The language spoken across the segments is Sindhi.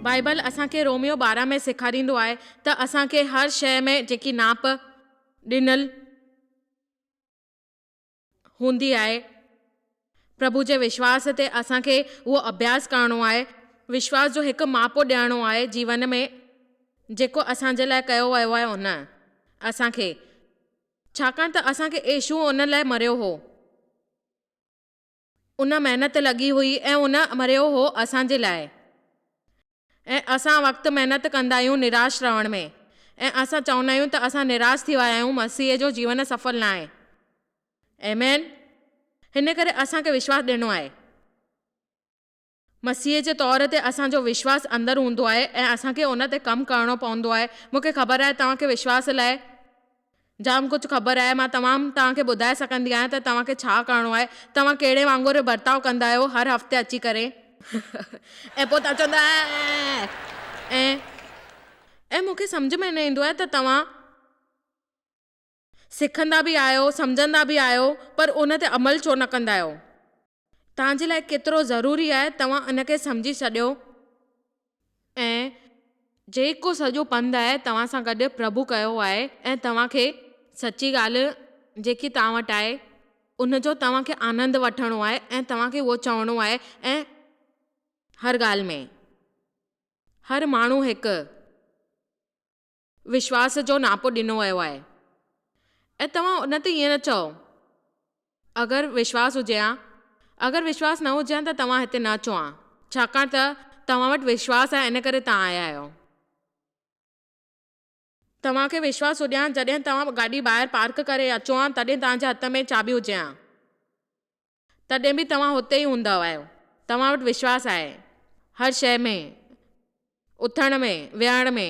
بائيبل اسان کي روميو 12 ۾ سيکاريندو آهي ته اسان کي هر شيء ۾ جيڪي ناپ ڏنل هوندي آهي، پرڀو جي وشواس تي اسان کي اهو اڀياس ڪرڻو آهي، وشواس جو هڪ ماپو ڏيڻو آهي جيون ۾ جيڪو اسان جي لاء ڪيو ويو آهي ان اسان کي ڇاڪاڻ ته اسان کي يسوع ان لاء مريو هو. ان محنت لڳي هئي ۽ ان مريو هو اسان جي لاء ۽ اسان وقت محنت ڪندا آهيون نراش رهڻ ۾ ۽ اسان چوندا آهيون ته اسان نراش ٿي ويا آهيون مسيح جو جيون سڦل ناهي آمين هن ڪري اسان کي وشواس ڏيڻو آهي مسيح جي طور تي اسان جو وشواس اندر هوندو آهي ۽ اسان کي ان تي ڪم ڪرڻو پوندو آهي. مون کي خبر آهي توهان کي وشواس لاء جام ڪجهه خبر آهي. مان تمام توهان کي ٻڌائي سگهندي آهيان ته توهان کي ڇا ڪرڻو آهي. توهان ڪهڙي وانگر برتاء ڪندا آهيو هر هفتي اچي ڪري. ۽ پوء توهان چوندا آهيو ۽ ۽ مون کي سمجهه ۾ نه ايندو آهي ته توهان سکندا به آهيو، سمجهندا به آهيو پر ان تي عمل ڇو نه ڪندا آهيو؟ توهان جي لاء ڪيترو ضروري آهي توهان ان کي سمجهي ڇڏيو ۽ جيڪو سڄو پنڌ آهي توهان سان گڏ پرڀو ڪيو آهي ۽ توهان کي سچي ڳالهه جيڪي توهان وٽ آهي ان جو توهان کي آنند وٺڻو آهي ۽ توهان کي اهو چوڻو آهي ۽ هر ڳالهه ۾ هر ماڻهو هڪ وشواس جو ناپو ڏنو ويو آهي ۽ توهان ان تي ائين نه چئو. اگر وشواس هجي ها. اگر وشواس نه هجي ها ته توهان هتي نه اچو ها. ڇاڪاڻ ته توهان وٽ وشواس آهي ان ڪري توهان آيا آهيو. توهان کي وشواس هجي ها جڏهن توهان گاڏي ٻاهر پارڪ ڪري اچو ها تڏهن توهان جي هٿ ۾ چاٻي هجي ها. تڏهن به توهان هتي ئي هوندا آهيو. توهان وٽ وشواس آهي. هر شيء ۾، اٿڻ ۾، ويهڻ ۾،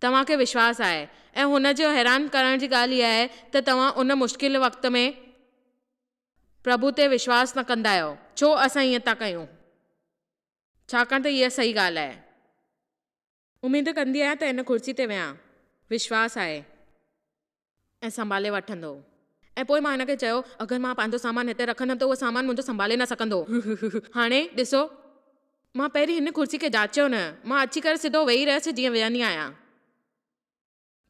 توهان کي وشواس آهي. ۽ هن جي حيران ڪرڻ جي ڳالهه اها آهي ته توهان ان مشڪل وقت ۾ پرڀو تي وشواس نه ڪندا آهيو. ڇو اسان ائين ٿا ڪيون؟ ڇاڪاڻ ته اها صحيح ڳالهه آهي. اميد ڪندي آهيان ته هن ڪرسي تي ويهان. وشواس آهي. ۽ سنڀالي وٺندو. ۽ پوء مان هن کي چيو، اگر مان پنهنجو سامان هتي رکندم ته اهو سامان منهنجو سنڀالي نه سگهندو. هاڻي، ڏسو، مان پهرين هن ڪرسي کي جاچيو نه. مان اچي ڪري سڌو ويهي رهيس جيئن ويهندي آهيان.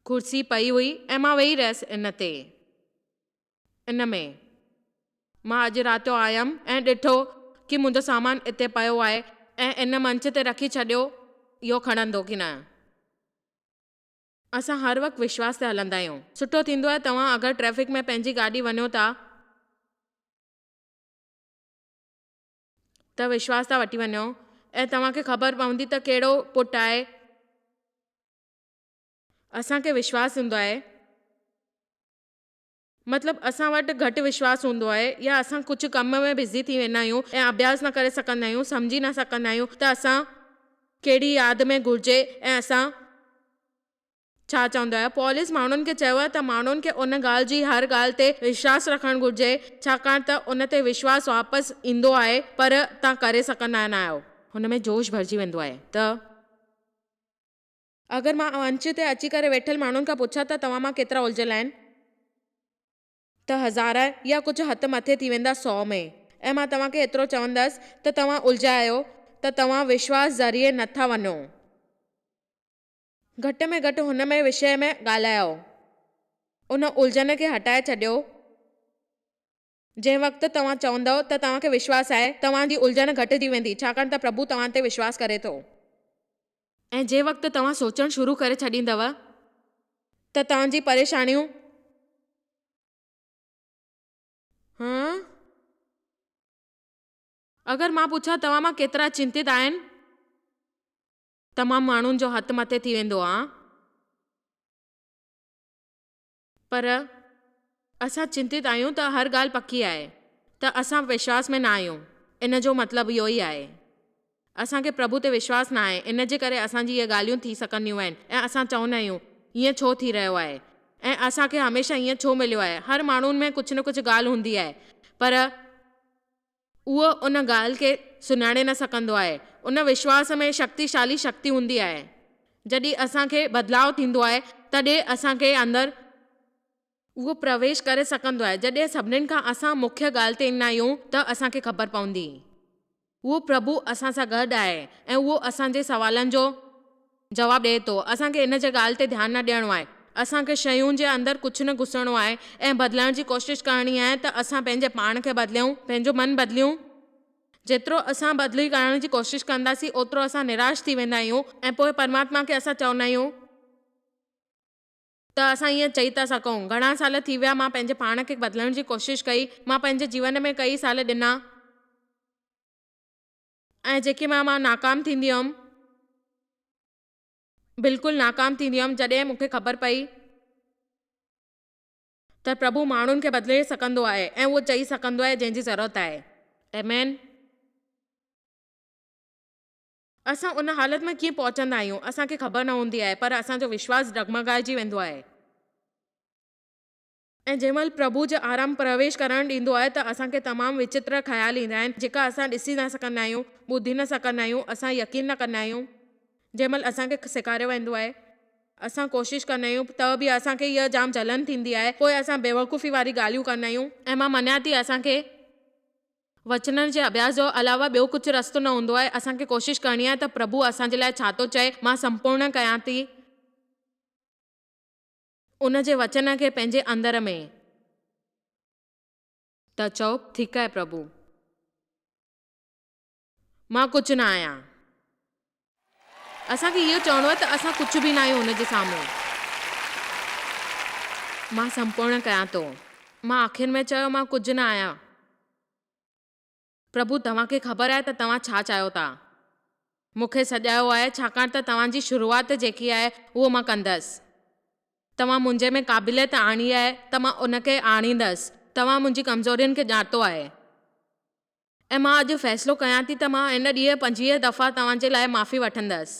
ڪرسي پئي هئي ۽ مان ويهي رهيس ان تي. ان ۾. مان اڄ رات جو آيم ۽ ڏٺو ڪي منهنجو سامان اتي پيو آهي ۽ ان منچ تي رکي ڇڏيو، اهو کڻندو ڪي نه. اسان هر وقت وشواس تي هلندا آهيون. سٺو ٿيندو آهي توهان اگر ٽريفڪ ۾ پنهنجي گاڏي وڃو ٿا ته وشواس تان وٺي وڃو ۽ توهان کي خبر پوندي ته ڪهڙو پٽ آهي. اسان کي وشواس هوندو آهي. مطلب اسان وٽ گهٽ وشواس هوندو آهي يا اسان ڪجهه ڪم ۾ بزي ٿي ويندا آهيون ۽ اڀياس نه ڪري سگهندا آهيون، سمجهي نه سگهندا آهيون ته اسان ڪهڙي ياد ۾ گهرجي ۽ اسان ڇا چوندو آهي. پولس ماڻهن کي چيو آهي ته ماڻهن کي ان ڳالهه جي هر ڳالهه تي وشواس رکڻ گهرجي ڇاڪاڻ ته ان تي وشواس واپس ايندو آهي پر توهان ڪري سگهندا نه آهيو. هن ۾ جوش ڀرجي ويندو آهي ته. اگر مان منچ تي اچي ڪري ويٺل ماڻهن کان پڇان ته توهان مان ڪيترا الجهيل آهن؟ ته هزار يا ڪجهه هٿ مٿي ٿي ويندا سئو ۾. ۽ مان توهان کي ايترو چوندس ته توهان الجهيا آهيو ته توهان وشواس ذريعي نه ٿا وڃو. گهٽ ۾ گهٽ هن ۾ وشيه ۾ ڳالهايو. ان الجهن کي هٽائي ڇڏيو. جنهن وقت توهان چوندؤ ته توهان کي وشواس آهي، توهان جي الجهن گهٽجي ويندي، ڇاڪاڻ ته پرڀو توهان تي وشواس ڪري ٿو. ۽ جنهن وقت توهان سوچڻ شروع ڪري ڇڏيندؤ ته توهان جي پريشانيون. هان؟ اگر مان پڇان توهان مان ڪيترا چنتت آهن؟ تمام ماڻهن جو هٿ مٿي ٿي ويندو، هان؟ پر اسان چنتت آهيون ته هر ڳالهه پڪي آهي ته اسان وشواس ۾ نه آهيون. ان جو مطلب اهو ئي آهي. اسان کي پرڀو تي وشواس نه آهي، ان جي ڪري اسان جي اهي ڳالهيون ٿي سگهنديون آهن ۽ اسان چوندا آهيون، هيئن ڇو ٿي رهيو آهي؟ ۽ اسان کي هميشه هيئن ڇو مليو آهي؟ هر ماڻهن ۾ ڪجهه نه ڪجهه ڳالهه هوندي آهي، پر اهو ان ڳالهه کي سڃاڻي نه سگهندو آهي. ان وشواس ۾ شڪتيشالي شڪتي هوندي آهي. جڏهن اسان کي بدلاء ٿيندو آهي، تڏهن اسان کي اندر. اهو پرويش ڪري سگهندو آهي. جڏهن سڀنين کان اسان مکيه ڳالهه تي ايندا آهيون ته اسان کي خبر پوندي. اهو پرڀو اسان سان گڏ آهي ۽ اهو اسان جي سوالن جو جواب ڏئي ٿو. اسان کي ان جي ڳالهه تي ڌيان نه ڏيڻو آهي. اسان کي شيون جي اندر ڪجهه نه گهسڻو آهي ۽ بدلڻ جي ڪوشش ڪرڻي آهي ته اسان پنهنجي پاڻ کي بدليون، پنهنجو من بدليون. جيترو اسان بدلي ڪرڻ جي ڪوشش ڪنداسين اوترو اسان نراش ٿي ويندا آهيون ۽ پوء پرماتما کي اسان چوندا آهيون. ته اسان ائين چئي ٿا سگهون. گهڻا سال ٿي ويا مان پنهنجي پاڻ کي بدلڻ جي ڪوشش ڪئي. مان پنهنجي جيون ۾ ڪئي سال ڏنا ۽ جيڪي مان مان ناڪام ٿيندي هيم. بلڪل ناڪام ٿيندي هيم جڏهن مون کي خبر پئي ته پرڀو ماڻهن کي بدلي سگهندو آهي ۽ اهو چئي سگهندو آهي جنهن جي ضرورت آهي. آمين. اسان ان حالت ۾ ڪيئن پهچندا آهيون، اسان کي خبر نه هوندي آهي، پر اسان جو وشواس ڊگمگائجي ويندو آهي. ۽ جنهن مهل پرڀو جي آرام پرويش ڪرڻ ڏيندو آهي ته اسان کي تمام وچتر خيال ايندا آهن، جيڪا اسان ڏسي نه سگهندا آهيون، ٻڌي نه سگهندا آهيون، اسان يقين نه ڪندا آهيون. جنهن مهل اسان کي سيکاريو ويندو آهي، اسان ڪوشش ڪندا آهيون ته به اسان کي اها جام جلن ٿيندي آهي، پوء اسان بيوقوفي واري ڳالهيون ڪندا آهيون. ۽ مان مڃان ٿي اسان کي وچنن جي اڀياس جو علاوه ٻيو ڪجهه رستو نه هوندو آهي. اسان کي ڪوشش ڪرڻي آهي ته پرڀو اسان جي لاء ڇا ٿو چئي، مان سمپورڻ ڪيان ٿي ان جي وچن کي پنهنجي اندر ۾. ته چئو، ٺيڪ آهي پرڀو. مان ڪجهه نه آهيان. اسان کي اهو چوڻو آهي ته اسان ڪجهه به نه آهيون هن جي سامهون. مان سمپورڻ ڪيان ٿو. مان آخر ۾ چيو مان ڪجهه نه آهيان. پرڀو توهان کي خبر آهي ته توهان ڇا چاهيو ٿا. مون کي سڏايو آهي ڇاڪاڻ ته توهان جي شروعات جيڪي آهي اهو مان ڪندس. توهان منهنجي ۾ قابليت آڻي آهي ته مان ان کي آڻيندس. توهان منهنجي ڪمزورين کي ڄاتو آهي. ۽ مان اڄ فيصلو ڪيان ٿي ته مان هن ڏينهن 25 دفعا توهان جي لاء معافي وٺندس.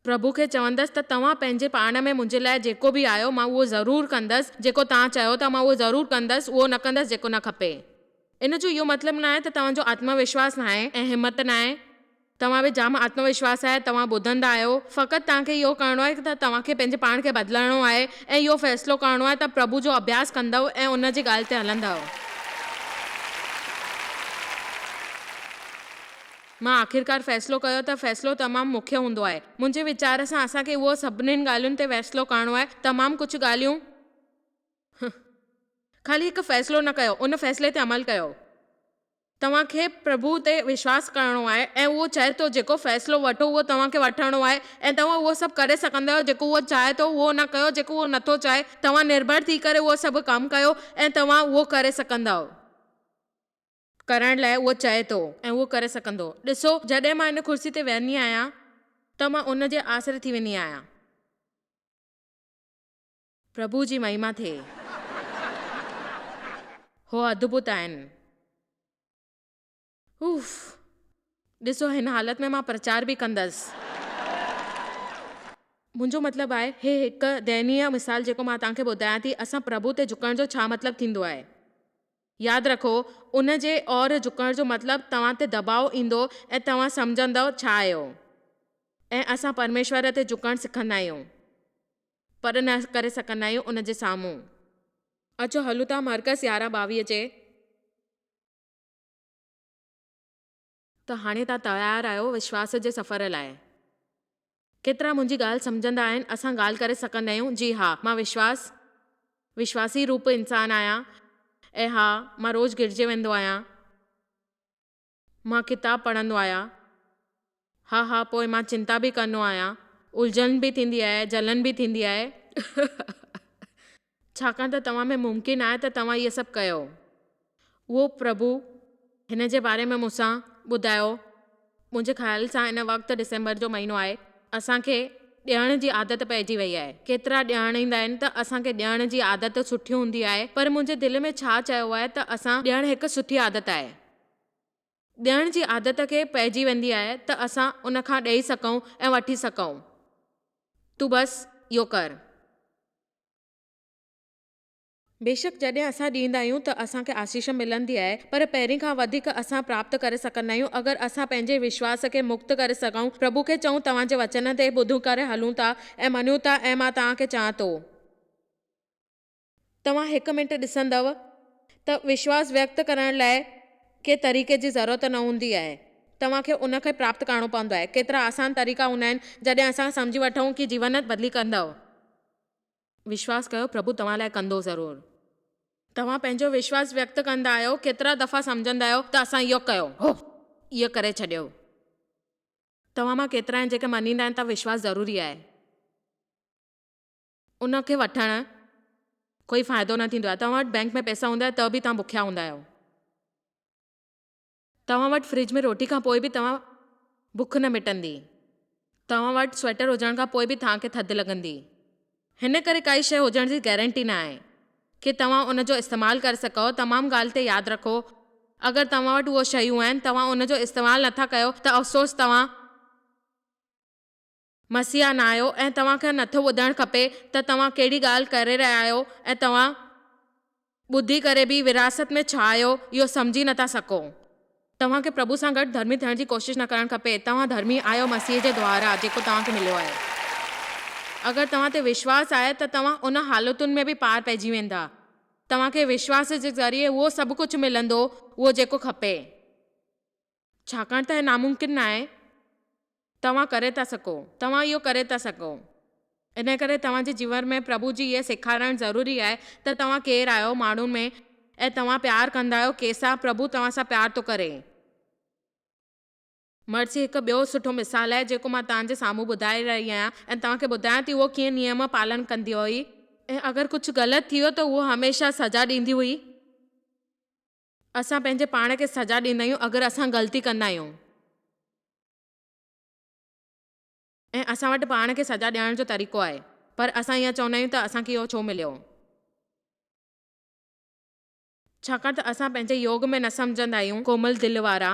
پرڀو کي چوندس ته توهان پنهنجي پاڻ ۾ منهنجي لاء جيڪو به آيو مان اهو ضرور ڪندس، جيڪو توهان چيو ٿا مان اهو ضرور ڪندس، اهو نه ڪندس جيڪو نه کپي. ان جو اهو مطلب ناهي ته توهان جو آتم وشواس ناهي ۽ همت ناهي. توهان ۾ جام آتم وشواس آهي، توهان ٻڌندا آهيو، فقط توهان کي اهو ڪرڻو آهي ته توهان کي پنهنجي پاڻ کي بدلڻو آهي ۽ اهو فيصلو ڪرڻو آهي ته پرڀو جو اڀياس ڪندؤ ۽ ان جي ڳالهه تي هلندؤ. مان آخرڪار فيصلو ڪيو ته فيصلو تمام مکيه هوندو آهي. منهنجي ويچار سان اسان کي اهو سڀنين ڳالهين تي فيصلو ڪرڻو آهي، تمام ڪجهه ڳالهيون. خالي هڪ فيصلو نه ڪيو، ان فيصلي تي عمل ڪيو. توهان کي پرڀو تي وشواس ڪرڻو آهي ۽ اهو چاهي ٿو جيڪو فيصلو وٺو اهو توهان کي وٺڻو آهي ۽ توهان اهو سڀ ڪري سگهندا آهيو جيڪو اهو چاهي ٿو اهو نه ڪيو جيڪو اهو نٿو چاهي توهان نرڀر ٿي ڪري اهو سڀ ڪم ڪيو ۽ توهان اهو ڪري سگهندا ڪرڻ لاء اهو چاهي ٿو ۽ اهو ڪري سگهندو ڏسو جڏهن مان هن ڪرسي تي ويهندي آهيان ته مان ان جي آسري ٿي ويندي آهيان. پرڀو جي مهما ٿئي. هو ادڀت آهن. اوف! ڏسو هن حالت ۾ مان پرچار به ڪندس. منهنجو مطلب آهي، هي هڪ دينيه مثال جيڪو مان توهان کي ٻڌايان ٿي، اسان پرڀو تي جهڪڻ جو ڇا مطلب ٿيندو آهي. ياد رکو، ان جي اور جهڪڻ جو مطلب توهان تي دٻاء ايندو ۽ توهان سمجهندؤ ڇا آهيو. ۽ اسان پرميشور تي جهڪڻ سکندا آهيون. پر نه ڪري سگهندا آهيون ان جي سامهون. اچو هلون ٿا مرقس 11 22 جي. ته هاڻي توهان تيار آهيو وشواس جي سفر لاء. ڪيترا منهنجي ڳالهه سمجهندا آهن اسان ڳالهه ڪري سگهندا آهيون جي ها مان وشواس وشواسي روپ انسان آهيان ۽ ها مان روز گرجي ويندو آهيان. مان ڪتاب پڙهندو آهيان. ها ها پوء مان چنتا به ڪندو آهيان. الجهن به ٿيندي آهي، جلن به ٿيندي آهي. ڇاڪاڻ ته توهان ۾ ممڪن آهي ته توهان اهي سڀ ڪيو. اهو پرڀو هن جي باري ۾ مون سان ٻڌايو. منهنجي خيال سان هن وقت ڊسمبر جو مهينو آهي. اسان کي ڏيڻ جي عادت پئجي وئي آهي. ڪيترا ڏيڻ ايندا آهن ته اسان کي ڏيڻ جي عادت سٺي هوندي آهي پر منهنجي دل ۾ ڇا چيو آهي ته اسان ڏيڻ هڪ سٺي عادت آهي. ڏيڻ جي عادت کي پئجي ويندي آهي ته اسان ان کان ڏئي سگهون ۽ وٺي سگهون. تون بس اهو ڪر. بيشڪ جڏهن اسان ڏيندا آهيون ته اسان کي آشيش ملندي آهي پر پهرين کان وڌيڪ اسان پراپت ڪري سگهندا آهيون اگر اسان پنهنجي وشواس کي مڪت ڪري سگهون پرڀو کي چئون توهان جي وچن تي ٻڌون ڪري هلون ٿا ۽ مڃون ٿا ۽ مان توهان کي چوان ٿو. توهان هڪ منٽ ڏسندؤ ته وشواس ويڪت ڪرڻ لاء ڪي طريقي جي ضرورت نه هوندي آهي. توهان کي ان کي پراپت ڪرڻو پوندو آهي. ڪيترا آسان طريقا هوندا آهن جڏهن اسان سمجهي وٺون ڪي جيون بدلي ڪندؤ. وشواس ڪيو پرڀو توهان لاء ڪندو ضرور. توهان پنهنجو وشواس ويڪت ڪندا آهيو ڪيترا دفعا سمجهندا آهيو ته اسان اهو ڪيو هو اهو ڪري ڇڏيو. توهان مان ڪيترا آهن جيڪي مڃيندا آهن ته وشواس ضروري آهي. ان کي وٺڻ ڪوئي فائدو نه ٿيندو آهي. توهان وٽ بئنڪ ۾ پئسا هوندا آهن ته به توهان بکيا هوندا آهيو. توهان وٽ فرج ۾ روٽي کان پوء به توهان بک نه مٽندي. توهان وٽ سوئيٽر هجڻ کان پوء به توهان کي ٿڌ لڳندي. هن ڪري ڪائي شيء هجڻ جي گيرنٽي نه آهي ڪي توهان ان جو استعمال ڪري سگهو. تمام ڳالهه تي ياد رکو اگر توهان وٽ اهو شيون آهن توهان ان جو استعمال نٿا ڪيو ته افسوس توهان مسيحا نه آهيو ۽ توهان کي نٿو ٻڌڻ کپي ته توهان ڪهڙي ڳالهه ڪري رهيا آهيو ۽ توهان ٻڌي ڪري به وراثت ۾ ڇا آهيو اهو سمجهي نٿا سگهو. توهان کي پرڀو سان گڏ ڌرمي ٿيڻ جي ڪوشش نه ڪرڻ کپي، توهان ڌرمي آهيو مسيح جي دوارا جيڪو توهان کي مليو آهي. اگر توهان تي وشواس آهي ته توهان ان حالتن ۾ به پار پئجي ويندا. توهان کي وشواس جي ذريعي اهو سڀ ڪجهه ملندو اهو جيڪو کپي. ڇاڪاڻ ته هي ناممڪن ناهي. توهان ڪري ٿا سگهو. توهان اهو ڪري ٿا سگهو. انهيء ڪري توهان جي جيون ۾ پرڀو جي اهي سيکارڻ ضروري آهي ته توهان ڪير آهيو ماڻهن ۾ ۽ توهان پيار ڪندا آهيو ڪنهن سان پرڀو توهان سان پيار ٿو ڪري. مرسي هڪ ٻيو سٺو مثال آهي جيڪو مان توهان جي سامهون ٻڌائي رهي آهيان ۽ توهان کي ٻڌايان ٿي اهو ڪيئن نيم پالن ڪندي هئي. ۽ اگر ڪجهه غلط ٿي ويو ته اهو هميشه سزا ڏيندي هئي. اسان پنهنجي پاڻ کي سزا ڏيندا آهيون اگر اسان غلطي ڪندا آهيون ۽ اسان وٽ پاڻ کي سزا ڏيڻ جو طريقو آهي پر اسان ائين چوندا آهيون ته اسان کي اهو ڇو مليو؟ ڇاڪاڻ ته اسان پنهنجي يوگ ۾ نه سمجهندا آهيون ڪومل دل وارا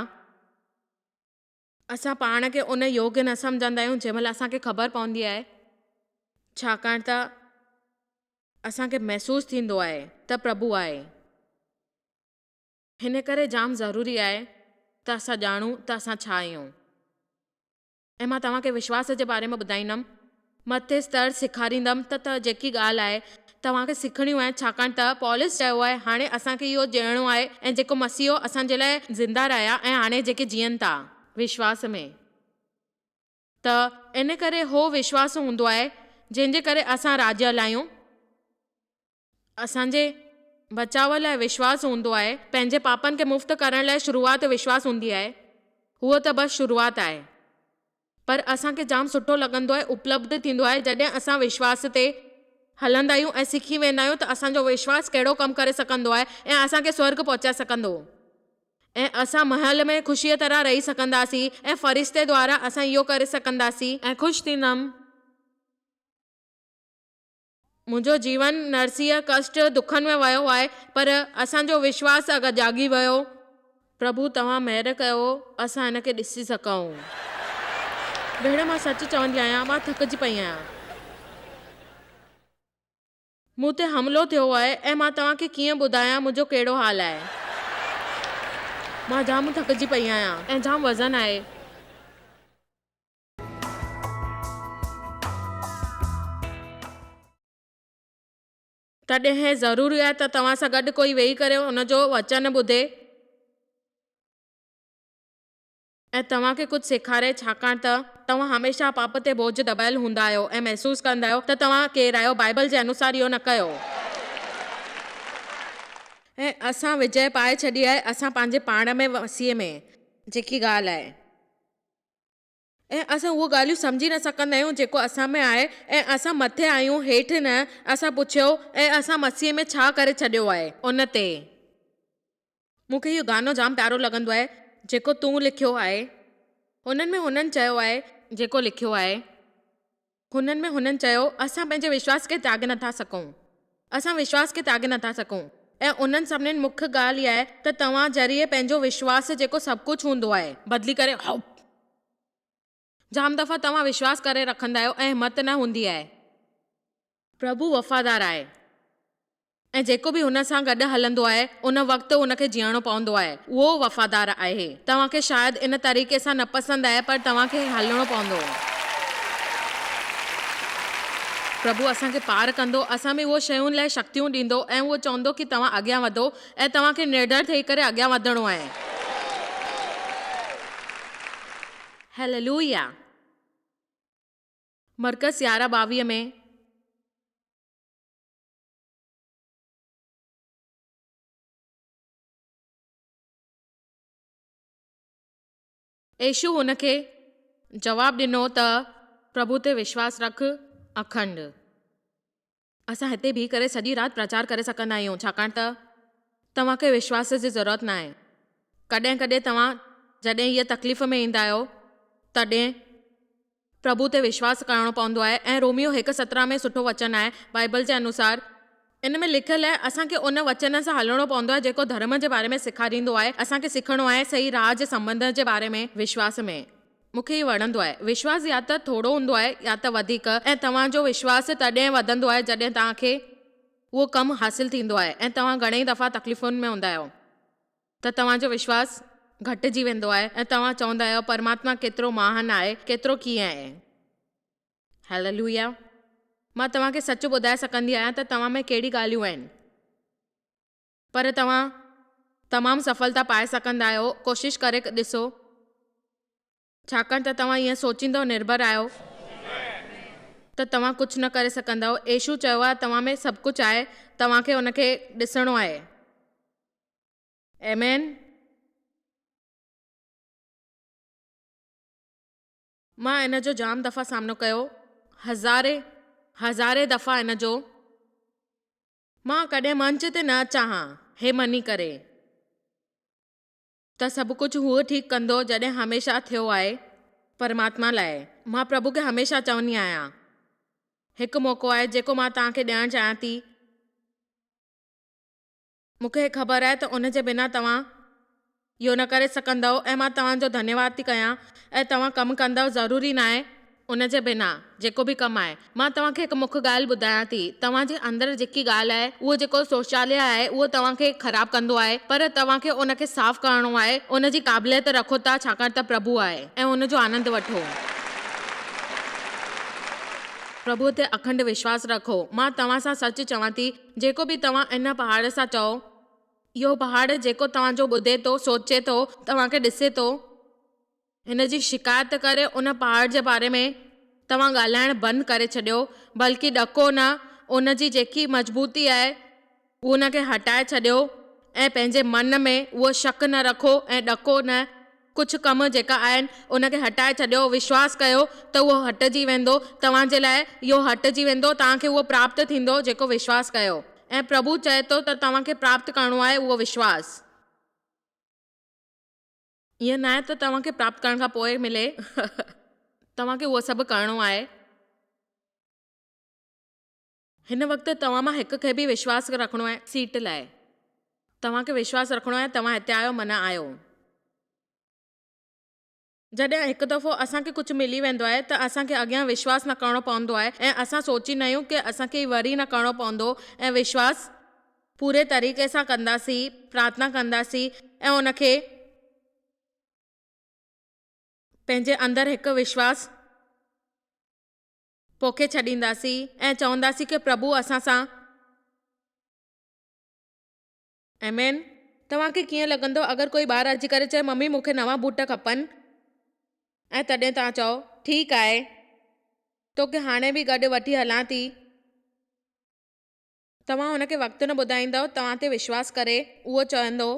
اسان پاڻ کي ان يوگ نه سمجهندا آهيون جنهن مهل اسان کي خبر پوندي آهي ڇاڪاڻ ته اسان کي محسوس ٿيندو آهي ته پرڀو آهي. هن ڪري جام ضروري آهي ته اسان ڄاڻون ته اسان ڇا آهيون. ۽ مان توهان کي وشواس جي باري ۾ ٻڌائيندم، مٿي ستر سيکاريندم ته ته جيڪي ڳالهه آهي توهان کي سکڻيون آهن، ڇاڪاڻ ته پولس چيو آهي، هاڻي اسان کي اهو ڄڻڻو آهي ۽ جيڪو مسيحو اسان جي لاء زنده رهيا ۽ هاڻي جيڪي جيئن ٿا. وشواس ۾. ته ان ڪري هو وشواس هوندو آهي جنهن جي ڪري اسان راڄ هلايون. اسان جي بچاء لاء وشواس هوندو آهي. پنهنجي پاپن کي مفت ڪرڻ لاء شروعات وشواس هوندي آهي. هوء ته بس شروعات آهي. پر اسان کي جام سٺو لڳندو آهي، اپلبڌ ٿيندو آهي جڏهن اسان وشواس تي هلندا آهيون ۽ سکي ويندا آهيون ته اسان جو وشواس ڪهڙو ڪم ڪري سگهندو آهي ۽ اسان کي سورڳ پهچائي سگهندو ۽ اسان محل ۾ خوشيء طرح رهي سگهنداسين ۽ فرشتي دوارا اسان اهو ڪري سگهنداسين. ۽ خوش ٿيندم. منهنجو جيون نرسيء ڪشٽ دکن ۾ ويو آهي، پر اسان جو وشواس اگر جاڳي ويو. پرڀو توهان مهر ڪيو اسان هن کي ڏسي سگهون. ڀيڻ مان سچ چوندي آهيان مان ٿڪجي پئي آهيان. مون تي حملو ٿيو آهي ۽ مان توهان کي ڪيئن ٻڌايان منهنجو ڪهڙو حال آهي. مان جام ٿڪجي پئي آهيان. ۽ جام وزن آهي. تڏهن هي ضروري آهي ته توهان سان گڏ ڪوئي ويهي ڪري ان جو وچن ٻڌي ۽ توهان کي ڪجهه سيکاري، ڇاڪاڻ ته توهان هميشه پاپ تي بوجهه دٻايل هوندا آهيو ۽ محسوس ڪندا آهيو ته توهان ڪير آهيو، بائيبل جي انوسار اهو نه ڪيو. ۽ اسان وجئه پائي ڇڏي آهي، اسان پنهنجي پاڻ ۾ مسيح ۾. جيڪي ڳالهه آهي. ۽ اسان اهو ڳالهيون سمجهي نه سگهندا آهيون جيڪو اسان ۾ آهي ۽ اسان مٿي آهيون هيٺ نه، اسان پڇيو ۽ اسان مسيح ۾ ڇا ڪري ڇڏيو آهي؟ ان تي. مون کي اهو گانو جام پيارو لڳندو آهي جيڪو تون لکيو آهي. هنن ۾ هنن چيو آهي. جيڪو لکيو آهي. هنن ۾ هنن چيو، اسان پنهنجي وشواس کي تياڳي نٿا سگهون. اسان وشواس کي تياڳي نٿا سگهون. ۽ انهن سڀنين مک ڳالهه اها آهي ته توهان ذريعي پنهنجو وشواس جيڪو سڀ ڪجهه هوندو آهي. بدلي ڪري هوپ. جام دفعا توهان وشواس ڪري رکندا آهيو ۽ همت نه هوندي آهي. پرڀو وفادار آهي ۽ جيڪو به هن سان گڏ هلندو آهي ان وقت هن کي جيئڻو پوندو آهي. اهو وفادار آهي. توهان کي شايد ان طريقي سان نه پسند آهي پر توهان کي هلڻو پوندو. پرڀو اسان کي پار ڪندو، اسان ۾ اهو شين لاء شڪتيون ڏيندو ۽ اهو چوندو ڪي توهان اڳيان وڌو ۽ توهان کي نرڊر ٿئي ڪري اڳيان وڌڻو آهي. هيللويا! مرقس 11 22 ۾. يسوع هن کي جواب ڏنو ته پرڀو تي وشواس رک، اکنڊ. اسان هتي بيهي ڪري سڄي رات پرچار ڪري سگهندا آهيون ڇاڪاڻ ته توهان کي وشواس جي ضرورت ناهي. ڪڏهن ڪڏهن توهان جڏهن هيء تڪليف ۾ ايندا آهيو تڏهن پرڀو تي وشواس ڪرڻو پوندو آهي ۽ روميو هڪ 17 ۾ سٺو وچن آهي بائيبل جي انوسار ان ۾ لکيل آهي اسان کي ان وچن سان هلڻو پوندو آهي جيڪو ڌرم جي باري ۾ سيکاريندو آهي اسان کي سکڻو آهي صحيح راهه جي سنٻنڌ جي باري ۾ وشواس ۾. مون کي هي وڻندو آهي. وشواس يا ته ٿورو هوندو آهي يا ته وڌيڪ ۽ توهان جو وشواس تڏهن وڌندو آهي جڏهن توهان کي اهو ڪم حاصل ٿيندو آهي ۽ توهان گهڻئي دفعا تڪليفن ۾ هوندا آهيو ته توهان جو وشواس گهٽجي ويندو آهي ۽ توهان چوندا آهيو پرماتما ڪيترو مهان آهي ڪيترو ڪيئن آهي. هيللويا. مان توهان کي سچ ٻڌائي سگهندي آهيان ته توهان ۾ ڪهڙي ڳالهيون آهن. پر توهان تمام سڦلتا پائي سگهندا آهيو، ڪوشش ڪري ڏسو، ڇاڪاڻ ته توهان ائين سوچيندؤ نرڀر آهيو ته توهان ڪجهه نه ڪري سگهندؤ. يسوع چيو آهي توهان ۾ سڀ ڪجهه آهي، توهان کي ان کي ڏسڻو آهي. آمين. مان ان جو جام دفعا سامنو ڪيو، هزارين هزارين دفعا ان جو. مان ڪڏهن منچ تي نه اچان ها، هي مڃي ڪري. ته سڀ ڪجهه هو ٺيڪ ڪندو جڏهن هميشه ٿيو آهي پرماتما لاء. مان پرڀو کي هميشه چوندي آهيان. هڪ موقعو آهي جيڪو مان توهان کي ڏيڻ چاهيان ٿي. مون کي خبر آهي ته ان جي بنا توهان اهو نه ڪري سگهندؤ ۽ مان توهان جو ڌنيواد ٿي ڪيان ۽ توهان ڪم ڪندؤ ضروري ناهي ان جي بنا جيڪو به ڪم آهي. مان توهان کي هڪ مک ڳالهه ٻڌايان ٿي توهان جي اندر جيڪي ڳالهه آهي اهو جيڪو شوچاليه آهي اهو توهان کي خراب ڪندو آهي پر توهان کي ان کي صاف ڪرڻو آهي ان جي قابليت رکو ٿا ڇاڪاڻ ته پرڀو آهي ۽ ان جو آنند وٺو. پرڀوء تي اکنڊ وشواس رکو. مان توهان سان سچ چوان ٿي جيڪو به توهان ان پهاڙ سان چئو، اهو پهاڙ جيڪو توهان جو ٻڌي ٿو، سوچي ٿو، توهان کي ڏسي ٿو، هن جي شڪايت ڪري ان پهاڙ جي باري ۾ توهان ڳالهائڻ بند ڪري ڇڏيو، بلڪه ڏڪو نه، ان جي جيڪي مضبوطي آهي، ان کي هٽائي ڇڏيو ۽ پنهنجي من ۾ اهو شڪ نه رکو ۽ ڏڪو نه، ڪجهه ڪم جيڪا آهن ان کي هٽائي ڇڏيو، وشواس ڪيو ته اهو هٽجي ويندو، توهان جي لاء اهو هٽجي ويندو، توهان کي اهو پراپت ٿيندو جيڪو وشواس ڪيو ۽ پرڀو چئي ٿو ته توهان کي پراپت ڪرڻو آهي اهو وشواس. ائين ناهي ته توهان کي پراپت ڪرڻ کان پوء ملي، توهان کي اهو سڀ ڪرڻو آهي. هن وقت توهان مان هڪ کي به وشواس رکڻو آهي سيٽ لاء. توهان کي وشواس رکڻو آهي توهان هتي آهيو معنيٰ آهيو. جڏهن هڪ دفعو اسان کي ڪجهه ملي ويندو آهي ته اسان کي اڳيان وشواس نه ڪرڻو پوندو آهي ۽ اسان سوچيندا آهيون ڪي اسان کي وري نه ڪرڻو پوندو ۽ وشواس پوري طريقي سان ڪنداسين پرارٿنا ڪنداسين ۽ ان کي پنهنجي اندر هڪ وشواس پوکي ڇڏينداسين ۽ چونداسين ڪه پرڀو اسان سان. آمين. توهان کي ڪيئن لڳندو اگر ڪوئي ٻار اچي ڪري چئي ممي مون کي نوان بوٽ کپن ۽ تڏهن توهان چئو ٺيڪ آهي توکي هاڻي به گڏ وٺي هلان ٿي. توهان هن کي وقت نه ٻڌائيندؤ، توهان تي وشواس ڪري اهو چوندو،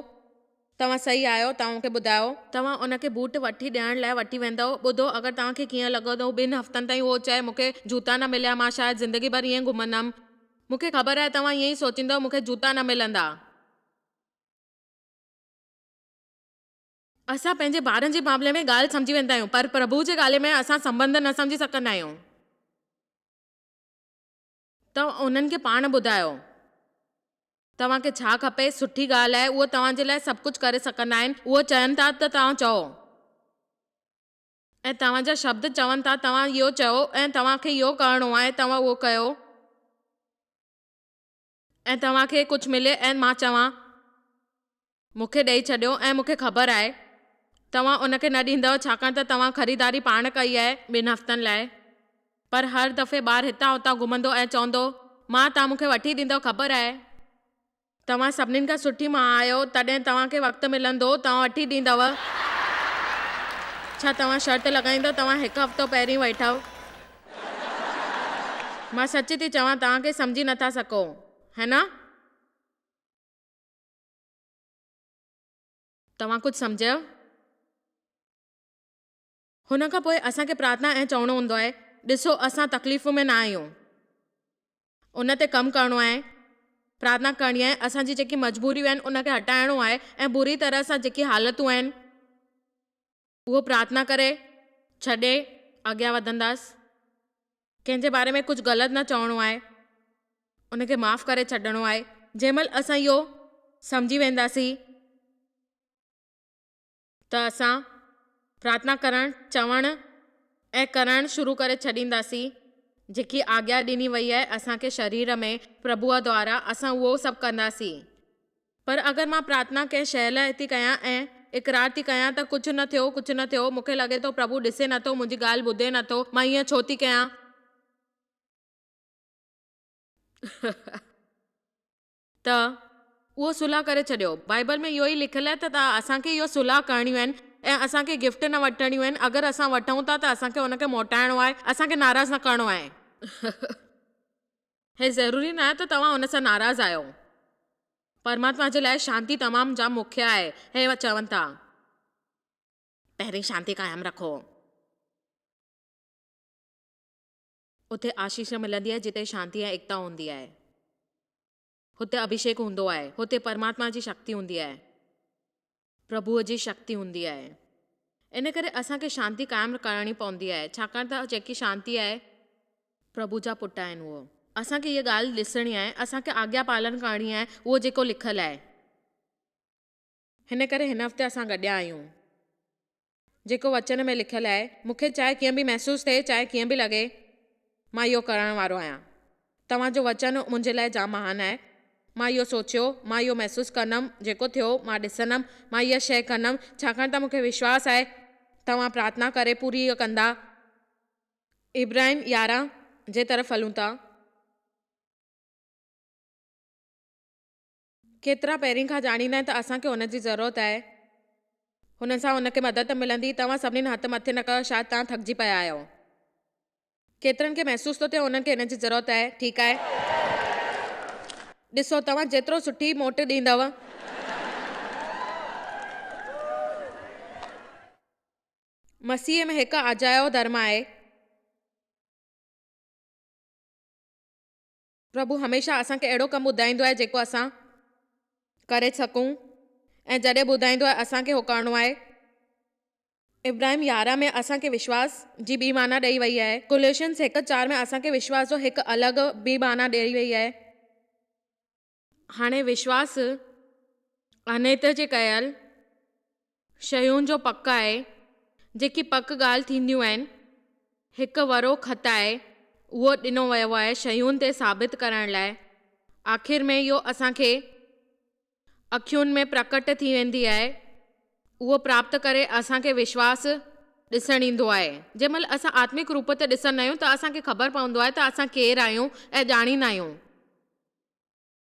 توهان صحيح آهيو، توهان مون کي ٻڌايو. توهان ان کي بوٽ وٺي ڏيڻ لاء وٺي ويندؤ، ٻڌو اگر توهان کي ڪيئن لڳندو، ٻن هفتن تائين اهو چئي مون کي جوتا نه مليا، مان شايد زندگي ڀر ائين گهمندم. مون کي خبر آهي توهان ائين ئي سوچيندؤ، مون کي جوتا نه ملندا. اسان پنهنجي ٻارن جي معاملي ۾ ڳالهه سمجهي ويندا آهيون، پر پرڀو جي ڳالهه ۾ اسان سنٻنڌ نه سمجهي سگهندا آهيون. توهان انهن کي پاڻ ٻڌايو. توهان کي ڇا کپي، سٺي ڳالهه آهي، اهو توهان جي لاء سڀ ڪجهه ڪري سگهندا آهن، اهو چون ٿا ته توهان چئو. ۽ توهان جا شبد چون ٿا توهان اهو چئو ۽ توهان کي اهو ڪرڻو آهي، توهان اهو ڪيو. ۽ توهان کي ڪجهه ملي ۽ مان چوان. مون کي ڏئي ڇڏيو ۽ مون کي خبر آهي توهان ان کي نه ڏيندؤ ڇاڪاڻ ته توهان خريداري پاڻ ڪئي آهي ٻن هفتن لاء. پر هر دفعي ٻار هتان هتان گهمندو ۽ چوندو، مان توهان مون کي وٺي ڏيندؤ خبر آهي. توهان سڀنين کان سٺي ماء آهيو تڏهن توهان کي وقت ملندو توهان وٺي ڏيندؤ. ڇا توهان شرط لڳائيندؤ توهان هڪ هفتو پهرين ويٺؤ؟ مان سچ ٿي چوان توهان کي سمجهي نٿا سگهو، هي نه؟ توهان ڪجهه سمجهيو؟ هن کان پوء اسان کي پرارٿنا ۽ چوڻو هوندو آهي، ڏسو اسان تڪليف ۾ نه آهيون. ان تي ڪم ڪرڻو آهي، پرارٿنا ڪرڻي آهي، اسان جي جيڪي مجبوريون آهن ان کي هٽائڻو آهي ۽ بري طرح سان جيڪي حالتون آهن اهو پرارٿنا ڪري ڇڏي اڳيان وڌنداس. ڪنهن جي باري ۾ ڪجهه غلط نه چوڻو آهي، ان کي معاف ڪري ڇڏڻو آهي. جنهن مهل اسان اهو سمجهي وينداسين ته اسان پرارٿنا ڪرڻ، چوڻ ۽ ڪرڻ شروع ڪري ڇڏينداسين، جيڪي آگيا ڏني وئي آهي اسان کي شرير ۾ پرڀوء دوارا، اسان اهو سڀ ڪنداسين. پر اگر مان پرارٿنا ڪنهن شيء لاء ٿي ڪيان ۽ اقرار ٿي ڪيان ته ڪجهه نه ٿيو، ڪجهه نه ٿيو، مون کي لڳي ٿو پرڀو ڏسي نه ٿو، منهنجي ڳالهه ٻڌي نه ٿو، مان ائين ڇو ٿي ڪيان؟ ته اهو صلح ڪري ڇڏيو. بائيبل ۾ اهو ئي لکيل آهي ته اسان کي اهو صلح ڪرڻيون آهن ۽ اسان کي گفٽ نه وٺڻيون آهن، اگر اسان وٺون ٿا ته اسان کي ان کي موٽائڻو آهي، اسان کي ناراض نه ڪرڻو آهي. هي ضروري نه آهي ته توهان ان سان ناراض آهيو. پرماتما جي لاء شانتي تمام جام مکيه آهي. هي چون ٿا. پهرين شانتي قائم رکو. اتي آشيش ملندي آهي جتي شانتي ۽ ايڪتا هوندي آهي. هتي اڀيشيڪ هوندو آهي. هتي پرماتما جي شڪتي هوندي آهي. پرڀوء جي شڪتي هوندي آهي. ان ڪري اسان کي شانتي قائم ڪرڻي پوندي آهي، ڇاڪاڻ ته جيڪي شانتي آهي. پرڀو جا پٽ آهن اهو. اسان کي هيء ڳالهه ڏسڻي آهي، اسان کي آگيا پالن ڪرڻي آهي، اهو جيڪو لکيل آهي. هن ڪري هن هفتي اسان گڏيا آهيون. جيڪو وچن ۾ لکيل آهي، مون کي چاهي ڪيئن به محسوس ٿئي، چاهي ڪيئن به لڳي، مان اهو ڪرڻ وارو آهيان. توهان جو وچن منهنجي لاء جام مهان آهي. مان اهو سوچيو، مان اهو محسوس ڪندم، جيڪو ٿيو، مان ڏسندم، مان اها شيء ڪندم، ڇاڪاڻ ته مون کي وشواس آهي، توهان پرارٿنا ڪري پوري اهو ڪندا. عبرانين 11 جي طرف هلون ٿا. ڪيترا پهرين کان ڄاڻيندا آهن ته اسان کي هن جي ضرورت آهي. هن سان هن کي مدد ملندي. توهان سڀني هٿ مٿي نه ڪيو، شايد توهان ٿڪجي پيا آهيو. ڪيترن کي محسوس ٿو ٿئي هنن کي هن جي ضرورت آهي. ٺيڪ آهي. ڏسو، توهان جيترو سٺي موٽ ڏيندؤ. مسيح ۾ هڪ اجايو ڌرم آهي. پرڀو هميشه اسان کي اهڙو ڪم ٻڌائيندو آهي جيڪو اسان ڪري سگهون ۽ جڏهن ٻڌائيندو آهي اسان کي اهو ڪرڻو آهي. ابراهيم 11 ۾ اسان کي وشواس جي ٻي معنيٰ ڏئي وئي آهي. ڪولوسينس هڪ چار ۾ اسان کي وشواس جو هڪ الڳ ٻي معنيٰ ڏئي وئي آهي. هاڻي وشواس انيت جي ڪيل شيون جو پڪ آهي، جيڪي پڪ ڳالهه ٿينديون آهن. هڪ ورو خط آهي، اهو ڏنو ويو آهي شيون تي ثابت ڪرڻ لاء. آخر ۾ اهو اسان کي اکين ۾ پرڪٽ ٿي ويندي آهي. اهو پراپت ڪري اسان کي وشواس ڏسڻ ايندو آهي. جنهن مهل اسان آتمڪ روپ تي ڏسندا آهيون ته اسان کي خبر پوندو آهي ته اسان ڪير آهيون ۽ ڄاڻيندا آهيون.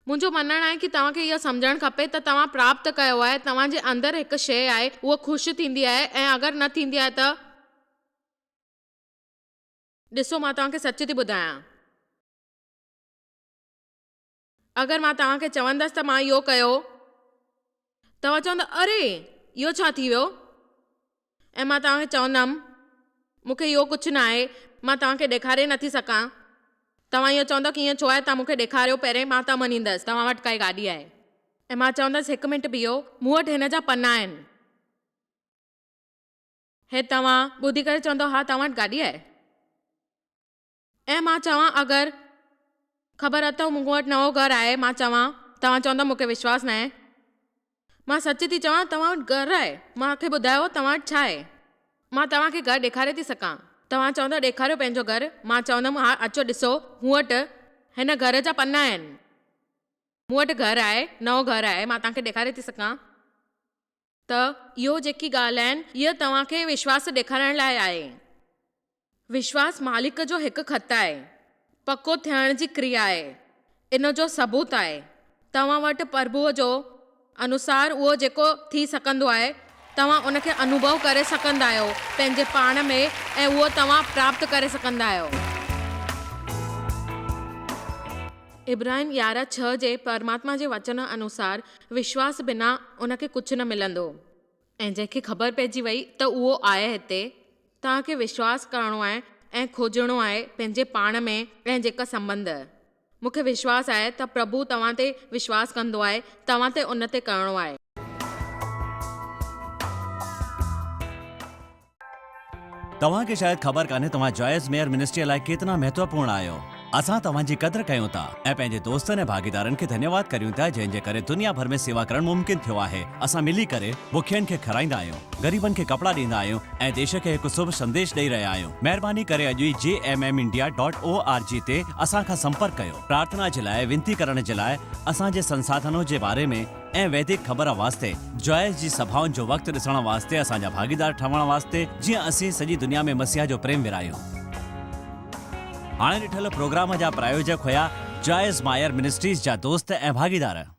منهنجو مڃڻ آهي ڪي توهان کي اهو سمجهڻ کپي ته توهان پراپت ڪيو آهي، توهان جي اندر هڪ شيء آهي، اهو خوش ٿيندي آهي ۽ اگر نه ٿيندي آهي ته. ڏسو مان توهان کي سچ ٿي ٻڌايان. اگر مان توهان کي چوندس ته مان اهو ڪيو، توهان چوندا اري! اهو ڇا ٿي ويو؟ ۽ مان توهان کي چوندم، مون کي اهو ڪجهه ناهي، مان توهان کي ڏيکاري نٿي سگهان. توهان اهو چوندؤ ڪه ائين ڇو آهي، توهان مون کي ڏيکاريو پهرين، مان ته مڃيندس. توهان وٽ ڪائي گاڏي آهي؟ ۽ مان چوندس، هڪ منٽ بيهو، مون وٽ هن جا پنا آهن. هي توهان ٻڌي ڪري چوندؤ، ها توهان وٽ گاڏي آهي. ۽ مان چوان اگر خبر اٿئو مون وٽ نئون گهر آهي مان چوان توهان چوندؤ مون کي وشواس ناهي مان سچ ٿي چوان توهان وٽ گهر آهي مان کي ٻڌايو توهان وٽ ڇا آهي مان توهان کي گهر ڏيکاري ٿي سگهان توهان چوندؤ ڏيکاريو پنهنجو گهر مان چوندم ها اچو ڏسو مون وٽ هن گهر جا پنا آهن مون وٽ گهر آهي نئون گهر آهي مان توهان کي ڏيکاري ٿي سگهان ته اهو جيڪي ڳالهه آهن اهي توهان کي وشواس ڏيکارڻ لاء آهي. وشواس مالڪ جو هڪ خط آهي، پڪو ٿيڻ جي ڪريا آهي، ان جو ثبوت آهي. توهان وٽ پرڀوء جو انوسار اهو جيڪو ٿي سگهندو آهي. توهان ان کي انوڀو ڪري سگهندا آهيو پنهنجي پاڻ ۾ ۽ اهو توهان پراپت ڪري سگهندا آهيو. عبرانين 11:6 جي پرماتما جي وچن انوسار وشواس بنا ان کي ڪجهه نه ملندو. ۽ جنهن کي خبر پئجي وئي ته اهو آهي هتي. توهان کي وشواس ڪرڻو آهي ۽ کوجڻو آهي پنهنجي پاڻ ۾ ۽ جيڪا سنٻنڌ. مون کي وشواس آهي ته پرڀو توهان تي وشواس ڪندو آهي، توهان تي ان تي ڪرڻو آهي. توهان کي شايد خبر ڪانهي توهان جوائس ميئر منسٽريء لاء ڪيتنا مهتوپورڻ آهيو. اسان توهان جي قدر ڪيون ٿا ۽ پنهنجي دوستن ۽ ڀاڳيدارن کي ڌنيواد ڪريون ٿا جنهن جي ڪري دنيا ڀر ۾ سيوا ڪرڻ ممڪن ٿيو آهي. اسان ملي ڪري بکين کي کارائيندا آهيون، غريبن کي ڪپڙا ڏيندا آهيون ۽ ديش کي هڪ شڀ سنديش ڏئي رهيا آهيون. مهرباني ڪري اڄ ئي J M M India dot O R G تي اسان کان سمپرڪ ڪيو. پرارٿنا جي لاء وينتي ڪرڻ جي لاء اسان جي سنساڌنو جي باري ۾ ۽ ويدڪ خبر واسطي جوائس جي سڀائن جو وقت ڏسڻ واسطي اسان جا ڀاڳيدار ٺهڻ واسطي جيئن اسين سڄي دنيا ۾ مسيح جو پريم ورهايون. هاڻي ڏٺل پروگرام جا پرايوجڪ هيا جوائس مائر منسٽريز جا دوست ۽ ڀاڳيدار.